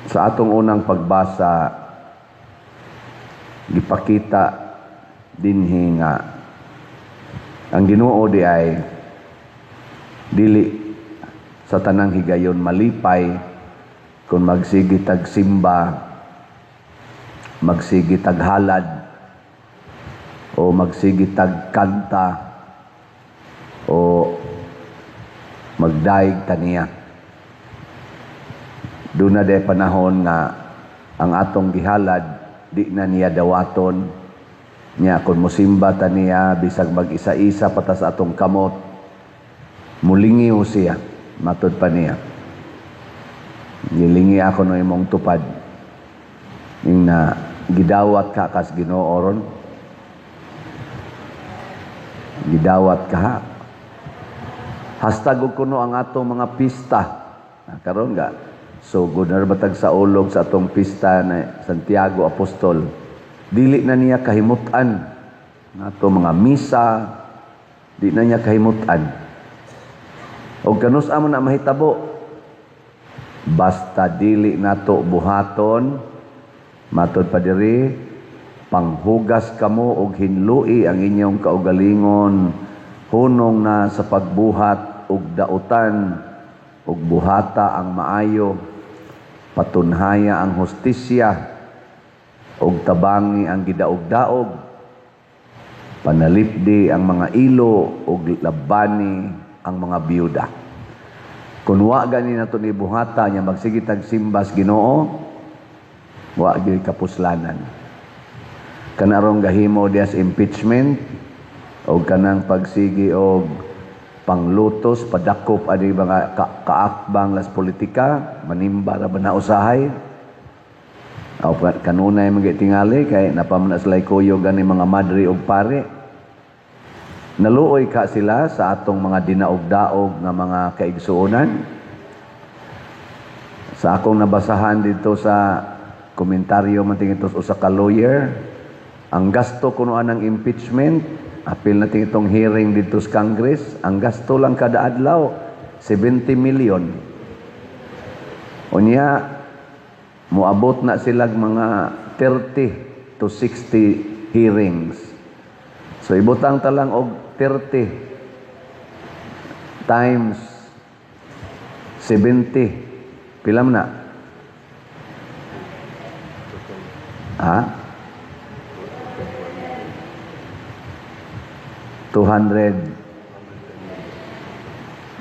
Sa atong unang pagbasa, gipakita dinhi nga ang Ginoo di ay dili sa tanang higayon malipay kung magsige tag simba, magsige tag halad, o magsige tag kanta, o magdaig taniya. Duna de panahon nga ang atong gihalad di na niya dawaton niya. Kung musimba ta niya, bisag mag-isa-isa pa ta sa atong kamot, mulingiw siya. Matud pa niya, "Gilingi ako no imong tupad." Ing na gidawat ka kas Ginoo ron, gidawat ka. Hastag og kuno ang atong mga pista. Ah, karon ga so good na batag sa ulog sa atong pista na Santiago Apostol, dili na niya kahimutan ang atong mga misa, di na niya kahimutan. Og kanus amo na mahitabo? Basta dili nato buhaton. Matod pa diri, "Panghugas kamo og hinlui ang inyong kaugalingon hunong na sa pagbuhat og dautan ug buhata ang maayo, patunhaya ang hustisya ug tabangi ang gidaog-daog, panalipdi ang mga ilo ug labani ang mga biyuda." Kung wa gani nato ni buhata nya magsige tag simbas Ginoo, wa gyud kapuslanan. Kanarong gahimo dias impeachment o kanang pagsigi og panglutos, padakop ani mga kaakbang las politika, manimba ra ba na usahay? O kanunay man tingali kay napaman na sila kuyog ani mga madre og pare. Naluoy ka sila sa atong mga dinaog-daog nga mga kaigsuonan. Sa akong nabasahan dito sa komentaryo man tingito usa ka lawyer, ang gasto kuno anang impeachment, apil na itong hearing dito sa Congress, ang gasto lang kada adlaw 70 million. Unya moabot na silag mga 30 to 60 hearings. So ibutang ta lang og 30 times 70. Pila man na? Ha? 200,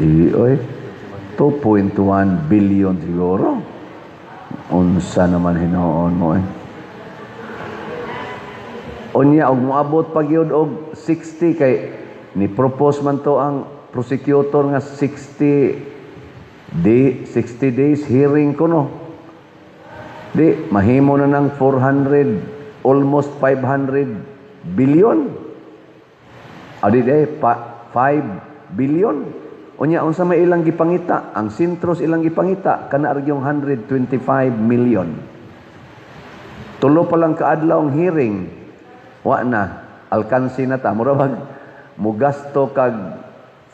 di oy, 2.1 billion siguro. Unsa naman hinuon mo eh. Unya og moabot pa gyud og 60 kay ni propose man to ang prosecutor nga 60 day, 60 days hearing kuno. Di mahimo na ng 400, almost 500 billion. Adi di pa, 5 billion. Unya unsa may ilang gipangita? Ang sentros ilang gipangita kana ra yung 125 million. Tulo pa lang kaadlaw ang hearing. Wa na, alkansi na ta. Mura bag mugasto kag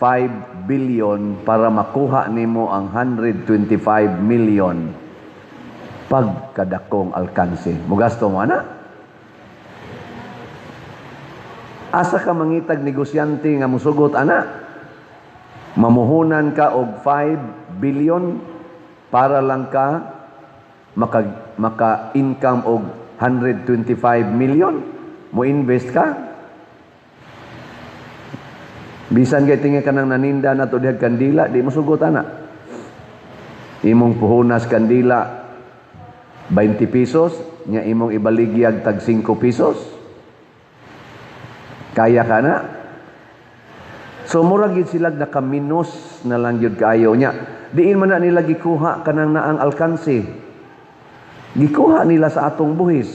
5 billion para makuha nimo ang 125 million, pagkadakong alkansi. Mugasto mo ana? Asa ka mangitag negosyante nga musugot ana? Mamuhunan ka og 5 billion para lang ka maka income og 125 million? Mo invest ka? Bisan kay tingi ka nang naninda na to dihag kandila, di mo sugot ana. Imong puhunas kandila 20 pesos, nya imong ibaligyag tag 5 pesos. Kaya ka na? So mura gyud sila nakaminos na lang gyud kaayo nya. Diin man na nila gikuha kanang naang alkansi? Gikuha nila sa atong buhis.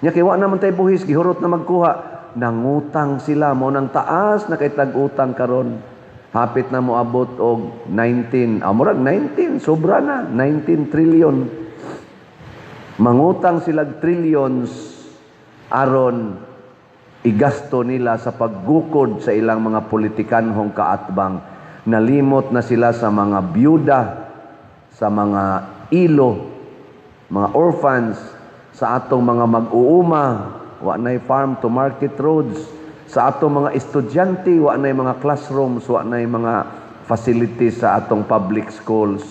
Nya kay wa naman tay buhis, gihurot na magkuha. Nangutang sila mo nang taas na kay tag-utang karon. Hapit na moabot og 19, murag 19, sobra na, 19 trillion. Mangutang sila trillions aron igasto nila sa paggukod sa ilang mga politikanhong kaatbang. Nalimot na sila sa mga byuda, sa mga ilo. mga orphans, sa atong mga mag-uuma, wa nay farm to market roads, sa atong mga estudyante, wa nay mga classrooms, wa nay mga facilities sa atong public schools.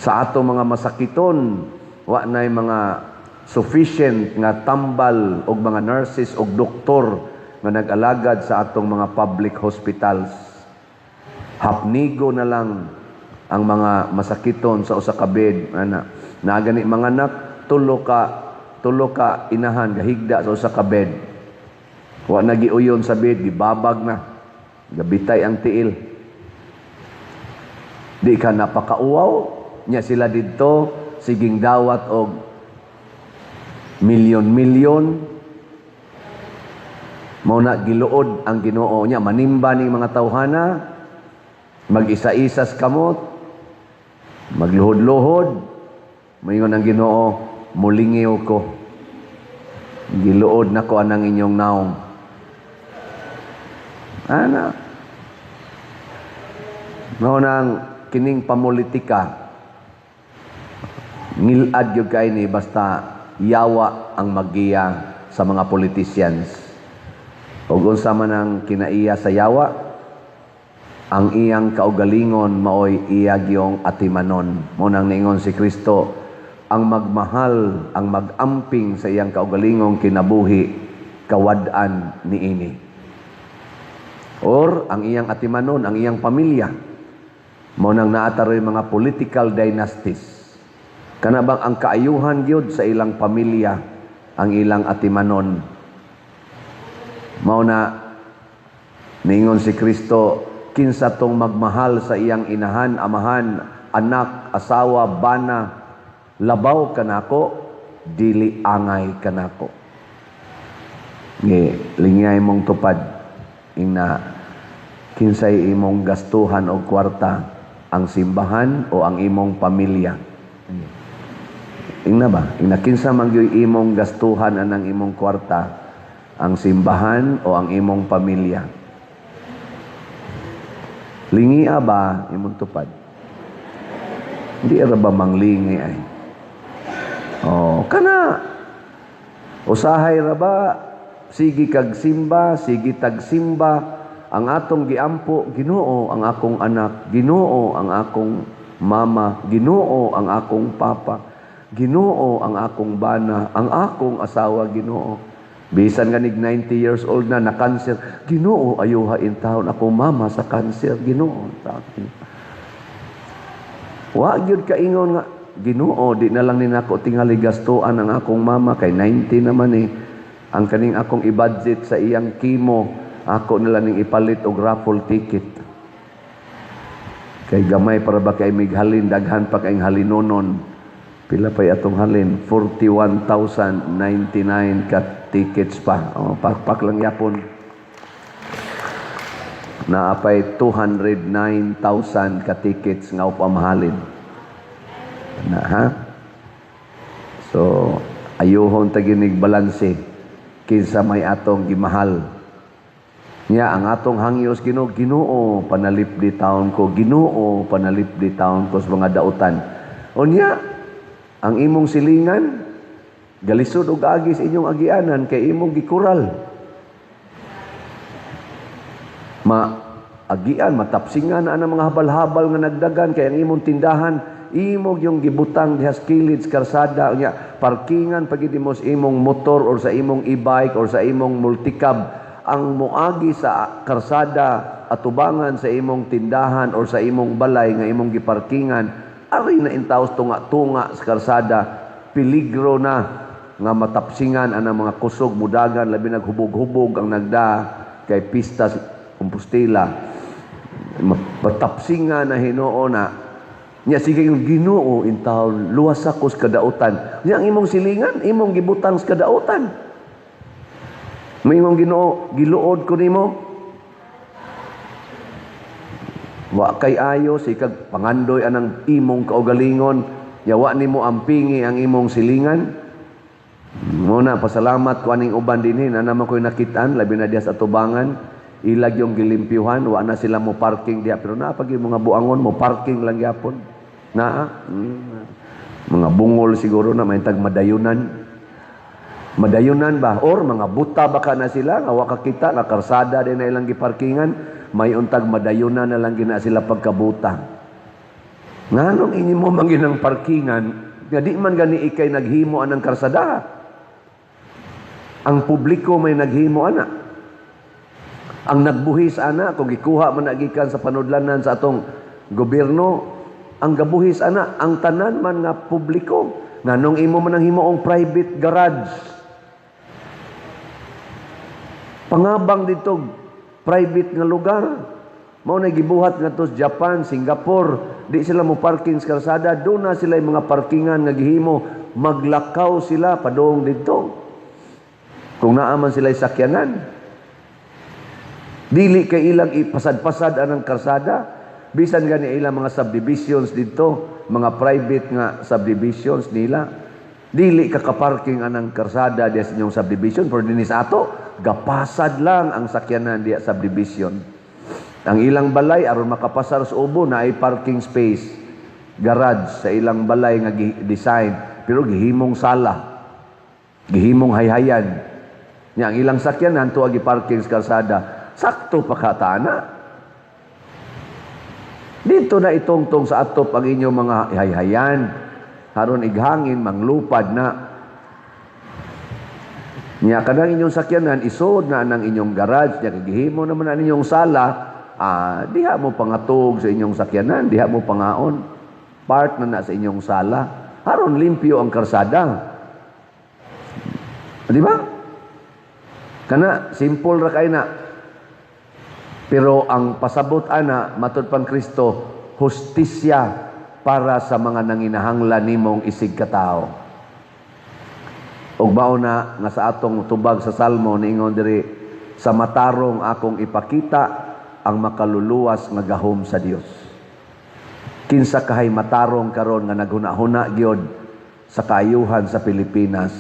Sa atong mga masakiton, wa nay mga sufficient nga tambal og mga nurses og doktor nga nag-alagad sa atong mga public hospitals. Hapnigo na lang ang mga masakiton sa usa ka bed, ana. Naa gani mga anak, tulo ka inahan gahigda sa usa ka bed. Wa na giuyon sa bed, gibabag na. Gabitay ang tiil. Di ka napakauwaw nya sila didto siging dawat og milyon-milyon. Mao na giluod ang Ginoo nya manimba ning mga tawhana, mag-isa-isas kamot, magluhod-luhod. Moingon ang Ginoo, "Mulingiw ko, giluod nako anang inyong naong." Ana, mao nang kining pamulitika, ngilad gyud kay ni basta yawa ang maggiya sa mga politicians. Ug unsa man ang kinaiya sa yawa, ang iyang kaugalingon maoy iya gyong atimanon. Mao nang niingon si Kristo, ang magmahal, ang magamping sa iyang kaugalingong kinabuhi, kawad-an niini. Or ang iyang atimanon, ang iyang pamilya. Mao nang naa taroy mga political dynasties. Kana bang ang kaayuhan gyud sa ilang pamilya ang ilang atimanon. Mao na niingon si Kristo, kinsa tong magmahal sa iyang inahan, amahan, anak, asawa, bana, labaw kanako, dili angay kanako. Ngi, lingay mong tupad, ingna, kinsay imong gastuhan og kwarta, ang simbahan o ang imong pamilya? Ingna ba? Ingna, kinsa man gyud imong gastuhan anang imong kwarta, ang simbahan o ang imong pamilya? Lingia ba imong tupad? Hindi ra ba manglingi ay? Oh, kana usahay ra ba sige kag simba, sige tag simba, ang atong giampo, "Ginoo ang akong anak, Ginoo ang akong mama, Ginoo ang akong papa, Ginoo ang akong bana, ang akong asawa, Ginoo." Bisan ganig 90 years old na, na cancer, "Ginoo, ayuha intawon akong mama sa cancer, Ginoo." Wa gyud kaingon nga, "Ginoo, di na lang ni nako tingali gastuan ang akong mama kay 90 naman eh. Ang kaning akong i-budget sa iyang chemo, ako na lang ning ipalit og raffle ticket. Kay gamay para ba kay mighalin, daghan pa kay halinonon." Pila pa'y atong halin? 41,099 ka tickets pa. O, pakpak lang yapon. Naapay 209,000 ka tickets nga upamahalin. Na, ha? So, ayuhon taginig balanse kinsa may atong gimahal. Nya ang atong hangyos, Ginoo, "Ginoo, panalipdi taon ko, Ginoo, panalipdi taon ko sa mga dautan." Unya, ang imong silingan galisod og agi sa inyong agianan kay imong gikural. Ma agian, matapsingan na ang mga habal-habal nga nagdagan kay ang imong tindahan imong yung gibutang diha sa kilid sa karsada. Unya parkingan pagid mo sa imong motor or sa imong e-bike or sa imong multicab. Ang moagi sa karsada atubangan sa imong tindahan or sa imong balay nga imong giparkingan, ari na intaws tunga-tunga sa karsada. Peligro na nga matapsingan ang mga kusog mudagan, labi naghubog-hubog ang nagda kay pista Compostela. Matapsingan na Hinoo na. Nya sige yung, "Ginoo intawon, luwas ako sa kadautan." Nya ang imong silingan imong gibutang sa kadautan. Moingon Ginoo, "Giluod ko nimo. Wa kay ayo sikag pangandoy anang imong kaugalingon, nya wa nimo ampingi ang imong silingan." Muna pasalamat ko aning uban dinhi na naman ko'y nakitaan, labi na diha sa atubangan, ilag yung gilimpyuhan, wa na sila mo parking diha, pero naa pag yung mga buangon mo parking lang gyapon. Naa mga Mga bungol siguro na may tag madayunan. Madayunan ba? Or mga buta baka na sila, nga wa kakita, nga karsada din na ilang giparkingan, may untag madayunan na lang gina sila pagkabuta. Nganong inyo mo manginang parkingan, nga di man gani ikay naghimo anang karsada. Ang publiko may naghimo ana. Ang nagbuhis ana, kung gikuha man na gikan sa panudlanan sa atong gobyerno, ang gabuhis ana, ang tanan man nga publiko. Nganong imo man ang himuong private garage? Pangabang dito private nga lugar. Mao na gibuhat ngadto sa Japan, Singapore, di sila mo parking sa kalsada, doon na sila yung mga parkingan nga gihimo, maglakaw sila padung didto. Kung naa man sila sakyanan. Dili kay ilang ipasad-pasad anang kalsada, bisan gani ilang mga subdivisions didto, mga private nga subdivisions nila. Dili ka kaparking anang kalsada diya sa inyong subdivision, pero dinhi sa ato, gapasad lang ang sakyanan diya subdivision. Ang ilang balay aron makapasar sa ubo na ay parking space, garage sa ilang balay nga design, pero gihimong sala, gihimong hayhayan. Nya ang ilang sakyanan tuwa gi-parking sa kalsada, sakto pa katana. Dito na itungtong sa atop ang inyong mga hayhayan. Haron ighangin, manglupad na. Nya kanang inyong sakyanan, isod na ang inyong garage, nya gihimo naman ang inyong sala, diha mo pangatog sa inyong sakyanan, diha mo pangaon. Part na na sa inyong sala. Haron limpyo ang karsada. Di ba? Kana, simple ra kay na. Pero ang pasabot ana, matud pang Kristo, hustisya para sa mga nanginahanglan nimong isig katao. Ug mao na nga sa atong tubag sa Salmo niingon diri, sa matarong akong ipakita ang makaluluwas nga gahom sa Dios. Kinsa kahay matarong karon nga naghuna-huna gyud sa kaayuhan sa Pilipinas,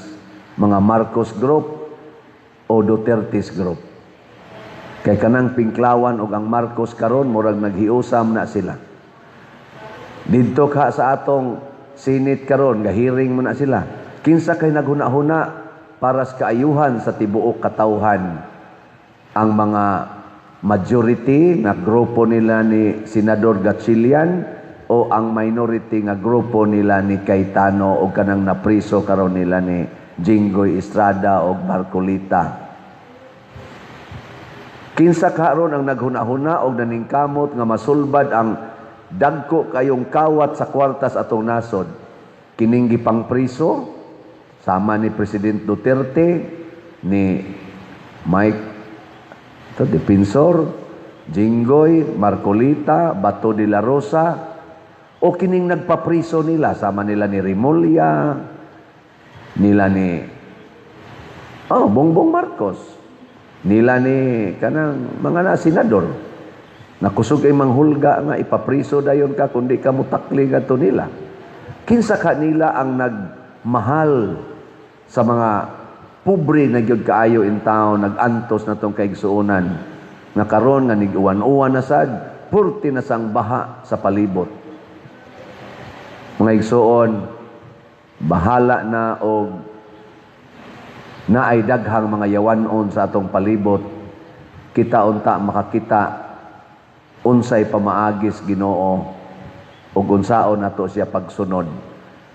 mga Marcos Group o Duterte's Group? Kay kanang Pinklawan og ang Marcos karon murag naghiusam na sila. Didto ka sa atong Senate karon gahiring mo na sila. Kinsa kay naghuna-huna para sa kaayuhan sa tibuok katawhan? Ang mga majority nga grupo nila ni Senador Gatchalian o ang minority nga grupo nila ni Cayetano o kanang napriso karon nila ni Jinggoy Estrada o Marcoleta? Kinsa karon ang naghuna-huna og naningkamot nga masulbad ang dagko kayong kawat sa kwartas atong nasod? Kining gipangpriso sama ni President Duterte, ni Mike to Defensor, Jinggoy, Marcoleta, Bato de la Rosa, o kining nagpapriso nila sama nila ni Remulla, nila ni Bongbong Marcos, nila ni kanang mga na senador nakusog ay manghulga nga ipapriso dayon ka kundi ka mutakli ngadto nila? Kinsa ka nila ang nagmahal sa mga pobre na gyud kaayo in town, nagantos na tong kaigsuonan nga karon nga nig-uwan-uwan na sad, purti na sang baha sa palibot? Mga igsuon, bahala na og naay daghang mga yawanon sa atong palibot, kita unta makakita unsay pamaagis Ginoo ug unsaon nato siya pagsunod.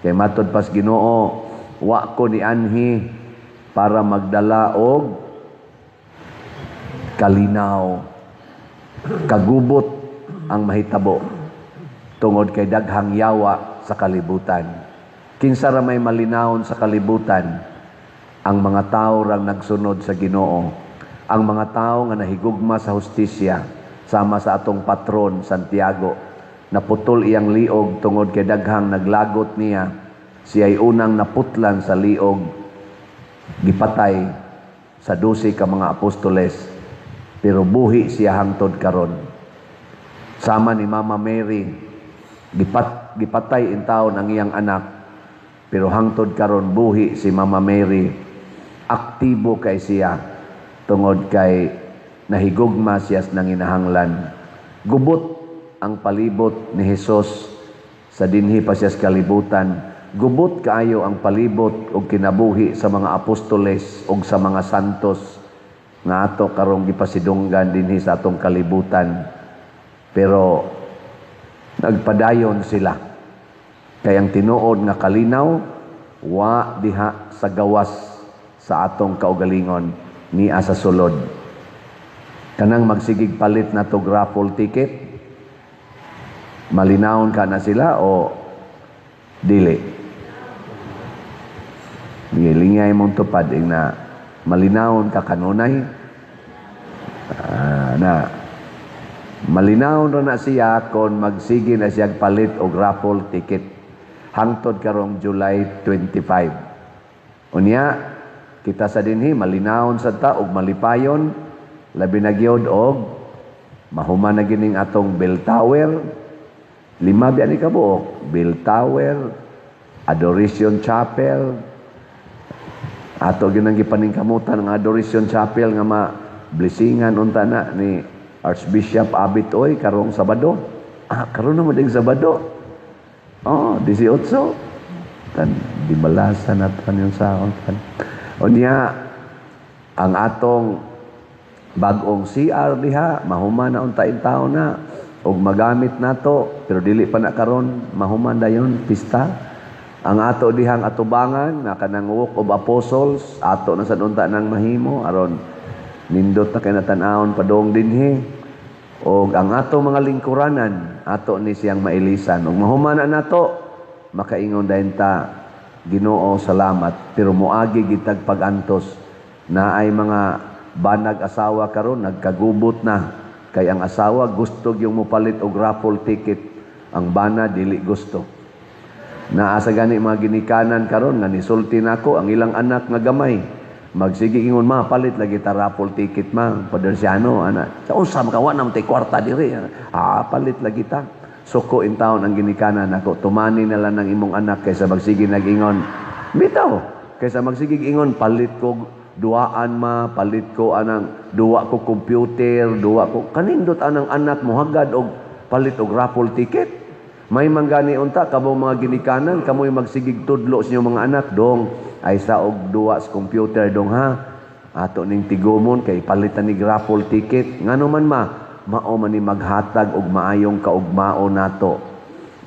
Kay matod pas Ginoo, wa ko ni anhi para magdala og kalinaw. Kagubot ang mahitabo tungod kay daghang yawa sa kalibutan. Kinsa ra may malinawon sa kalibutan? Ang mga tao rang nagsunod sa Ginoo, ang mga tao nga nahigugma sa hustisya, sama sa atong patron Santiago. Naputol iyang liog tungod kay daghang naglagot niya. Siya'y unang naputlan sa liog, gipatay sa 12 ka mga apostoles, pero buhi siya hangtod karon. Sama ni Mama Mary, gipatay in taon ang iyang anak, pero hangtod karon buhi si Mama Mary. Aktibo kay siya tungod kay nahigugma siya sa nanginahanglan. Gubot ang palibot ni Hesus sa dinhi pa siya sa kalibutan. Gubot kaayo ang palibot og kinabuhi sa mga apostoles og sa mga santos nga ato karong gipasidunggan dinhi sa atong kalibutan. Pero nagpadayon sila. Kay ang tinuod nga kalinaw wa diha sa gawas sa atong kaugalingon, nia sa sulod. Kanang magsigig palit na to raffle ticket, malinawon ka na sila o dili? Lingay mong tupad ing na malinawon ka kanunay. Na malinawon ra na siya kon magsige na siya palit og raffle ticket hangtod karong July 25. Unya kita sa dinhi malinawon sa ta og malipayon, labi na gyud og mahuman na gining atong bell tower. 5 biya ni kabuok: bell tower, Adoration Chapel. Ato ginang gipaningkamutan ang Adoration Chapel nga ma-blessingan unta na ni Archbishop Abit Oy karong Sabado. Karon na ding Sabado. Oh, 18. Tan di balasan nato yung saon tan. Unya ang atong bag-ong CR diha mahuman na unta in taon na og magamit nato, pero dili pa na karon mahuman dayon pista. Ang ato dihang atubangan nga kanang Walk of Apostles ato na sad unta nang mahimo aron nindot na kay natan-awon padung dinhi. Og ang ato mga lingkuranan ato ni siyang mailisan og mahuman na nato makaingon dayon ta, Ginoo salamat. Pero moagi gitag pag-antos na ay mga banag asawa karon nagkagubot na kay ang asawa gusto gyung mopalit og raffle ticket, ang bana dili gusto. Naa sa gani mga ginikanan karon nga nisulti nako ang ilang anak nga gamay magsige ingon, ma palit lagi ta raffle ticket ma, Padersiano ana sa unsa makawa na tay kwarta diri, palit lagi ta. Suko in taon ang ginikanan nako, tumani na lang ng imong anak kaysa magsige nag-ingon bitaw, kaysa magsige ingon palit ko duaan ma, palit ko anang duwa ko computer, duwa ko kanindot anang anak mo hagad og palit og raffle ticket. May manggani unta kamo mga ginikanan, kamoy magsigig tudlo sa inyong mga anak dong ay sa og duwa sa computer dong ha. Ato ning tigumon kay palitan ni raffle ticket. Ngano man ma, mao man ni maghatag og maayong kaugmao nato.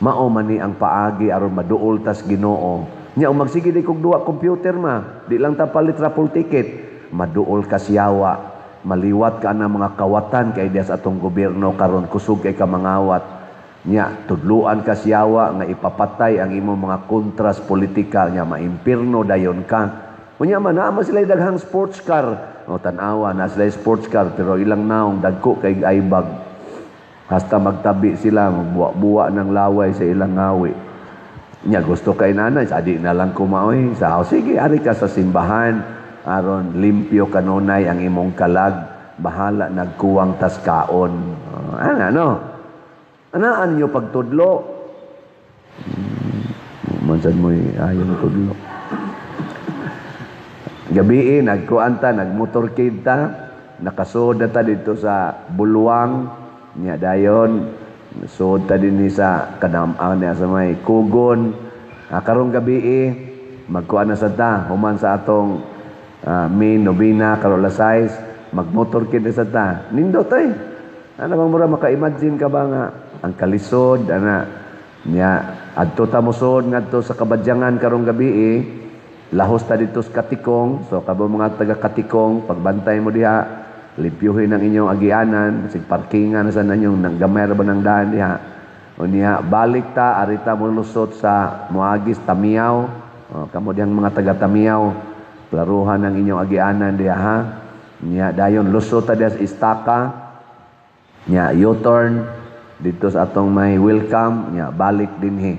Mao man ni ang paagi aron maduol tas Ginoo. Nya og magsige di kog duwa computer ma, di lang ta palit raffle ticket, maduol ka siyawa, maliwat ka na mga kawatan kay diya sa atong gobyerno karon kusog kay ka mangawat. Nya tudluan ka siyawa nga ipapatay ang imong mga kontras politika, nya maimpirno dayon ka. Unya man naa man sila daghang sports car. O tan-awa na sila sports car pero ilang naong dagko kay aibag. Hasta magtabi sila magbuwa-buwa ng laway sa ilang ngawi. Nya gusto kay nanay, sa di na lang kumaoy. Sa sige ari ka sa simbahan aron limpyo kanunay ang imong kalag, bahala nagkuwang tas kaon. Ana no. Anaan niyo pagtudlo? Mansad mo'y ayaw tudlo. Gabii, nagkuan ta, nagmotorcade ta, nakasood na ta dito sa Bulwang, niya dayon, sood ta din sa kanamaan niya sa may Kugon. Karong gabii, magkuan na sa ta, human sa atong main novena, karon alas 6, magmotorcade na sa ta. Nindot ay. Ano bang mura, maka-imagine ka ba nga, ang kalisod, ana, niya, adto ta mosod ngadto sa Kabadyangan karong gabii, lahos ta dito sa Katikong. So kabo mga taga Katikong, pagbantay mo diha, limpyuhin ang inyong agianan, sig parkingan sa nanyong nang gamay ra ba ng daan diha. Unya balik ta arita mo lusot sa Moagis Tamiaw. O, kamo dihang mga taga Tamiaw, klaruhan ang inyong agianan diha ha. Nya dayon lusot ta diha sa Istaka. Nya U-turn dito sa atong may welcome, nya balik dinhi.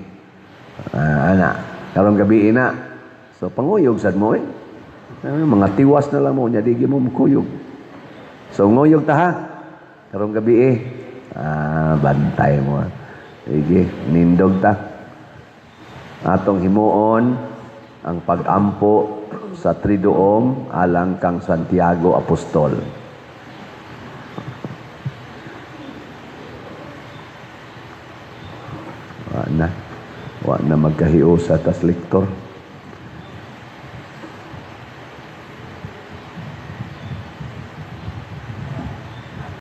Ana, karong gabi na. So panguyog sad mo eh. Mga tiwas na lang mo nya di mo mukuyog. So nguyog ta ha. Karong gabi eh. Bantay mo. Sige, nindog ta. Atong himuon ang pag-ampo sa Triduum alang kang Santiago Apostol. Wa na. Wa Na magkahiusa tas lektor.